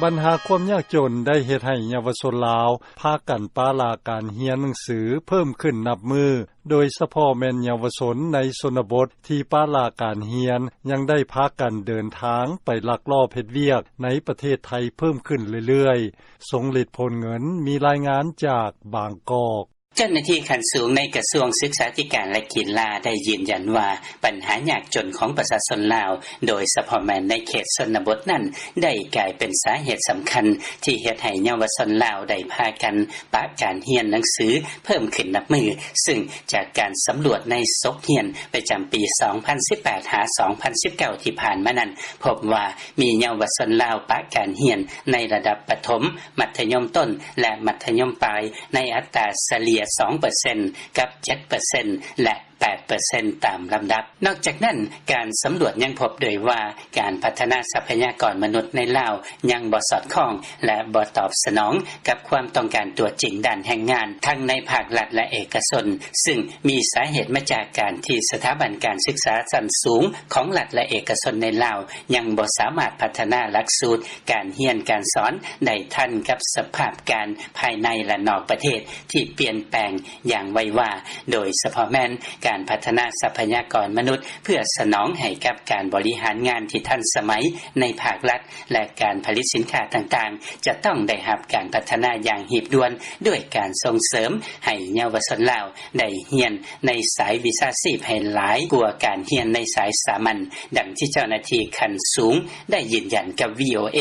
ບັນຫາຄວາມຍາກຈົນໄດ້ເຮັດໃຫ້ເຍົາວະຊົນລາວພາກັນປະລະການຮຽນໜັງສືເພີ່ມຂຶ້ນນັບມື້, ໂດຍສະເພາະແມ່ນເຍົາວະຊົນໃນຊົນນະບົດທີ່ປະລະການຮຽນ ຍັງໄດ້ພາກັນເດີນທາງໄປລັກລອບເຮັດວຽກໃນປະເທດໄທເພີ່ມຂຶ້ນເລື້ອຍໆ. ຊົງລິດ ໂພນເງິນ ມີລາຍງານຈາກບາງກອກ. ເຈົ້າໜ້າທີ່ຂັ້ນສູງໃນກະຊວງສຶກສາທິການ ແລະ ກິລາ ໄດ້ຢືນຢັນວ່າ ບັນຫາຍາກຈົນຂອງປະຊາຊົນລາວ ໂດຍສະເພາະແມ່ນໃນເຂດຊົນນະບົດນັ້ນ ໄດ້ກາຍເປັນສາເຫດສຳຄັນ ທີ່ເຮັດໃຫ້ເຍົາວະຊົນລາວໄດ້ພາກັນປະການຮຽນໜັງສືເພີ່ມຂຶ້ນນັບມື້, ຊຶ່ງຈາກການສຳຫຼວດໃນສົກຮຽນປະຈຳປີສອງພັນສິບແປດ ຫາ ສອງພັນສິບເກົ້າ ທີ່ຜ່ານມານັ້ນ ພົບວ່າມີເຍົາວະຊົນລາວປະການຮຽນໃນລະດັບປະຖົມ, ມັດທະຍົມຕົ້ນ ແລະ ມັດທະຍົມປາຍ ໃນອັດຕາສະເລ່ຍ ສອງເປີເຊັນ ກັບ ເຈັດເປີເຊັນ ແລະ ແປດເປີເຊັນ ຕາມລຳດັບ. ນອກຈາກນັ້ນ, ການສຳຫຼວດຍັງພົບດ້ວຍວ່າ ການພັດທະນາຊັບພະຍາກອນມະນຸດໃນລາວຍັງບໍ່ສອດຄ່ອງ ແລະ ບໍ່ຕອບສະໜອງກັບຄວາມຕ້ອງການຕົວຈິງດ້ານແຮງງານ ທັງໃນພາກລັດ ແລະ ເອກະຊົນ, ຊຶ່ງມີສາເຫດມາຈາກການທີ່ສະຖາບັນການສຶກສາຊັ້ນສູງຂອງລັດ ແລະ ເອກະຊົນໃນລາວ ຍັງບໍ່ສາມາດພັດທະນາຫຼັກສູດການຮຽນການສອນໄດ້ທັນກັບສະພາບການພາຍໃນ ແລະ ນອກປະເທດທີ່ປ່ຽນແປງຢ່າງໄວວາ, ໂດຍສະເພາະແມ່ນການພັດທະນາຊັບພະຍາກອນມະນຸດ ເພື່ອສະໜອງໃຫ້ກັບການບໍລິຫານງານທີ່ທັນສະໄໝໃນພາກລັດ ແລະ ການຜະລິດສິນຄ້າຕ່າງໆ ຈະຕ້ອງໄດ້ຮັບການພັດທະນາຢ່າງຮີບດ່ວນ ດ້ວຍການສົ່ງເສີມໃຫ້ເຍົາວະຊົນລາວໄດ້ຮຽນໃນສາຍວິຊາຊີບໃຫ້ຫຼາຍກວ່າການຮຽນໃນສາຍສາມັນ, ດັ່ງທີ່ເຈົ້າໜ້າທີ່ຂັ້ນສູງໄດ້ຢືນຢັນກັບ ວີໂອເອ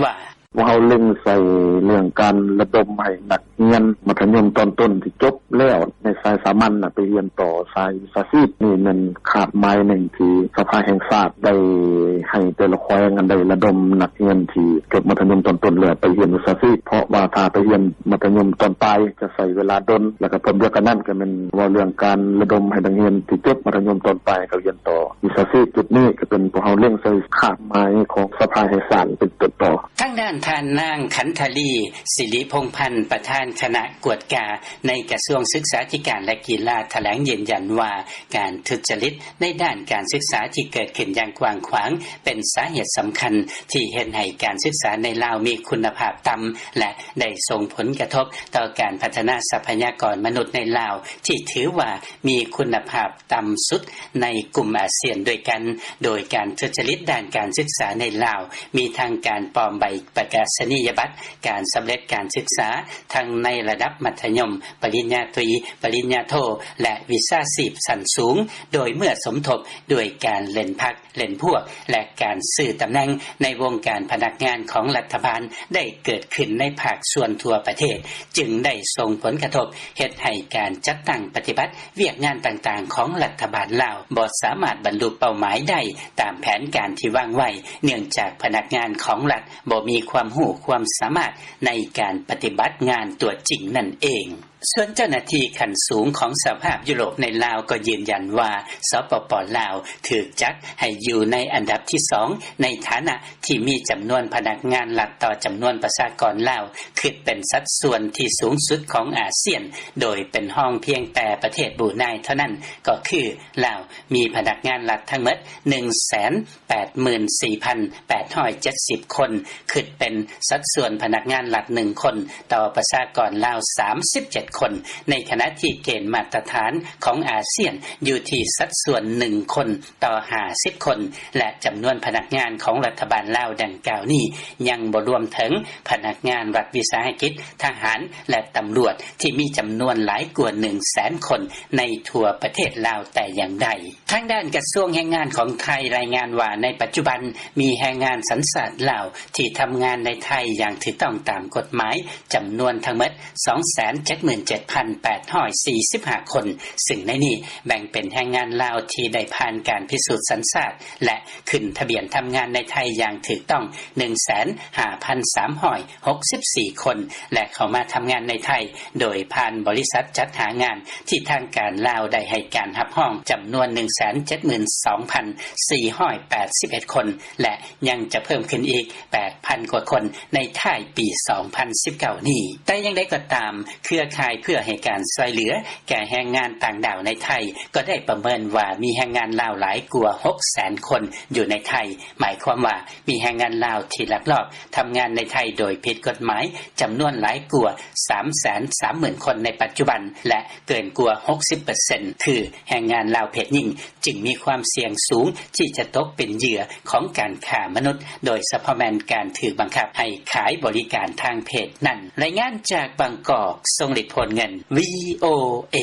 ວ່າ: ພວກເຮົາເລັ່ງໃສ່ເລື່ອງການລະດົມໃຫ້ນັກຮຽນມັດທະຍົມຕອນຕົ້ນທີ່ຈົບແລ້ວໃນສາຍສາມັນນະ ໄປຮຽນຕໍ່ສາຍວິຊາຊີບ. ນີ້ແມ່ນຄາດໝາຍໜຶ່ງທີ່ສະພາແຫ່ງຊາດໄດ້ໃຫ້ແຕ່ລະແຂວງນັ້ນໄດ້ລະດົມນັກຮຽນທີ່ຈົບມັດທະຍົມຕອນຕົ້ນແລ້ວໄປຮຽນວິຊາຊີບ, ເພາະວ່າຖ້າໄປຮຽນມັດທະຍົມຕອນປາຍຈະໃຊ້ເວລາດົນ. ແລ້ວກໍພ້ອມດຽວກັນນັ້ນກໍແມ່ນເວົ້າເລື່ອງການລະດົມໃຫ້ນັກຮຽນທີ່ຈົບມັດທະຍົມຕອນປາຍເຂົາຮຽນຕໍ່ວິຊາຊີບ. ຈຸດນີ້ກໍເປັນພວກເຮົາເລັ່ງໃສ່ຄາດໝາຍຂອງສະພາແຫ່ງຊາດເປັນຕົ້ນຕໍ່. ທາງດ້ານທ່ານນາງ ຂັນທະລີ ສິລິພົງພັນ ປະທານຄະນະກວດກາໃນກະຊວງສຶກສາທິການ ແລະ ກິລາ ຖະແຫຼງຢືນຢັນວ່າ ການທຸດຈະລິດໃນດ້ານການສຶກສາທີ່ເກີດຂຶ້ນຢ່າງກວ້າງຂວາງ ເປັນສາເຫດສຳຄັນທີ່ເຮັດໃຫ້ການສຶກສາໃນລາວມີຄຸນນະພາບຕ່ຳ ແລະ ໄດ້ສົ່ງຜົນກະທົບຕໍ່ການພັດທະນາຊັບພະຍາກອນມະນຸດໃນລາວ ທີ່ຖືວ່າມີຄຸນນະພາບ ຕ່ຳສຸດໃນກຸ່ມອາຊຽນດ້ວຍກັນ, ໂດຍການທຸດຈະລິດດ້ານການສຶກສາໃນລາວ ມີທັງການປອມໃບປະກາສະນີຍະບັດການສຳເລັດການສຶກສາ ທັງໃນລະດັບມັດທະຍົມ, ປະລິນຍາຕີ, ປະລິນຍາໂທ ແລະ ວິຊາຊີບຊັ້ນສູງ, ໂດຍເມື່ອສົມທົບດ້ວຍການເຫຼັ້ນພັກ ເຫຼັ້ນພວກ ແລະ ການຊື້ຕຳແໜ່ງໃນວົງການພະນັກງານຂອງລັດຖະບານໄດ້ເກີດຂຶ້ນໃນພາກສ່ວນທົ່ວປະເທດ, ຈຶ່ງໄດ້ສົ່ງຜົນກະທົບເຮັດໃຫ້ການຈັດຕັ້ງປະຕິບັດວຽກງານຕ່າງໆຂອງລັດຖະບານລາວບໍ່ສາມາດບັນລຸເປົ້າໝາຍໄດ້ຕາມແຜນການທີ່ວາງໄວ້, ເນື່ອງຈາກພະນັກງານຂອງລັດບໍ່ມີຄວາມຮູ້ຄວາມສາມາດໃນການປະຕິບັດງານຕົວຈິງນັ້ນເອງ. ສ່ວນເຈົ້າໜ້າທີ່ຂັ້ນສູງຂອງສະຫະພາບຢູໂຣບໃນລາວກໍຢືນຢັນວ່າ ສປປ ລາວ ຖືກຈັດໃຫ້ຢູ່ໃນອັນດັບທີສອງ ໃນຖານະທີ່ມີຈຳນວນພະນັກງານລັດຕໍ່ຈຳນວນປະຊາກອນລາວ ຄິດເປັນສັດສ່ວນທີ່ສູງສຸດຂອງອາຊຽນ, ໂດຍເປັນຮອງພຽງແຕ່ປະເທດບຣູໄນເທົ່ານັ້ນ, ກໍຄືລາວມີພະນັກງານລັດທັງໝົດ ໜຶ່ງແສນ ແປດໝື່ນສີ່ພັນແປດຮ້ອຍເຈັດສິບຄົນ, ຄິດເປັນສັດສ່ວນພະນັກງານລັດໜຶ່ງຄົນຕໍ່ປະຊາກອນລາວສາມສິບເຈັດຄົນ, ໃນຂະນະທີ່ເກນມາດຕະຖານຂອງອາຊຽນຢູ່ທີ່ສັດສ່ວນໜຶ່ງຄົນຕໍ່ຫ້າສິບຄົນ, ແລະ ຈຳນວນພະນັກງານຂອງລັດຖະບານລາວດັ່ງກ່າວນີ້ ຍັງບໍ່ລວມເຖິງພະນັກງານລັດວິສາຫະກິດ, ທະຫານ ແລະ ຕຳຫຼວດ ທີ່ມີຈຳນວນຫຼາຍກວ່າໜຶ່ງແສນຄົນໃນທົ່ວປະເທດລາວແຕ່ຢ່າງໃດ. ທາງດ້ານກະຊວງແຮງງານຂອງໄທລາຍງານວ່າ ໃນປັດຈຸບັນມີແຮງງານສັນຊາດລາວທີ່ທຳງານໃນໄທຢ່າງຖືກຕ້ອງຕາມກົດໝາຍ ຈຳນວນທັງໝົດສອງແສນເຈັດໝື່ນເຈັດພັນແປດຮ້ອຍສີ່ສິບຫ້າຄົນ, ຊຶ່ງໃນນີ້ແບ່ງເປັນແຮງງານລາວທີ່ໄດ້ຜ່ານການພິສູດສັນຊາດ ແລະ ຂຶ້ນທະບຽນທຳງານໃນໄທຢ່າງຖືກຕ້ອງ ໜຶ່ງແສນຫ້າພັນສາມຮ້ອຍຫົກສິບສີ່ຄົນ ແລະ ເຂົ້າມາທຳງານໃນໄທໂດຍຜ່ານບໍລິສັດຈັດຫາງານ ທີ່ທາງການລາວໄດ້ໃຫ້ການຮັບຮອງ ຈຳນວນໜຶ່ງແສນເຈັດໝື່ນສອງພັນສີ່ຮ້ອຍແປດສິບເອັດຄົນ ແລະ ຍັງຈະເພີ່ມຂຶ້ນອີກແປດພັນກວ່າຄົນໃນທ້າຍປີສອງພັນສິບເກົ້ານີ້. ແຕ່ຢ່າງໃດກໍຕາມ, ເຄືອຂ່າ ເພື່ອໃຫ້ການຊ່ອຍເຫຼືອ ແກ່ແຮງງານຕ່າງດ້າວໃນໄທ ກໍໄດ້ປະເມີນວ່າ ມີແຮງງານລາວຫຼາຍກວ່າ ຫົກແສນຄົນ ຢູ່ໃນໄທ ໝາຍຄວາມວ່າ ມີແຮງງານລາວ ທີ່ລັກລອບທຳງານໃນໄທ ໂດຍຜິດກົດໝາຍ ຈຳນວນຫຼາຍກວ່າ ສາມແສນສາມໝື່ນຄົນ ໃນປັດຈຸບັນ ແລະ ເກີນກວ່າ ຫົກສິບເປີເຊັນ ຄືແຮງງານລາວເພດຍິງ ຈຶ່ງມີຄວາມສ່ຽງສູງ ທີ່ຈະຕົກເປັນເຫຍື່ອ ຂອງການຄ້າມະນຸດ ໂດຍສະເພາະແມ່ນ ການຖືກບັງຄັບ ໃຫ້ຂາຍບໍລິການທາງເພດນັ້ນ. ລາຍງານຈາກບາງກອກ ຊົງລິດ ໂພນເງິນ ວີໂອເອ.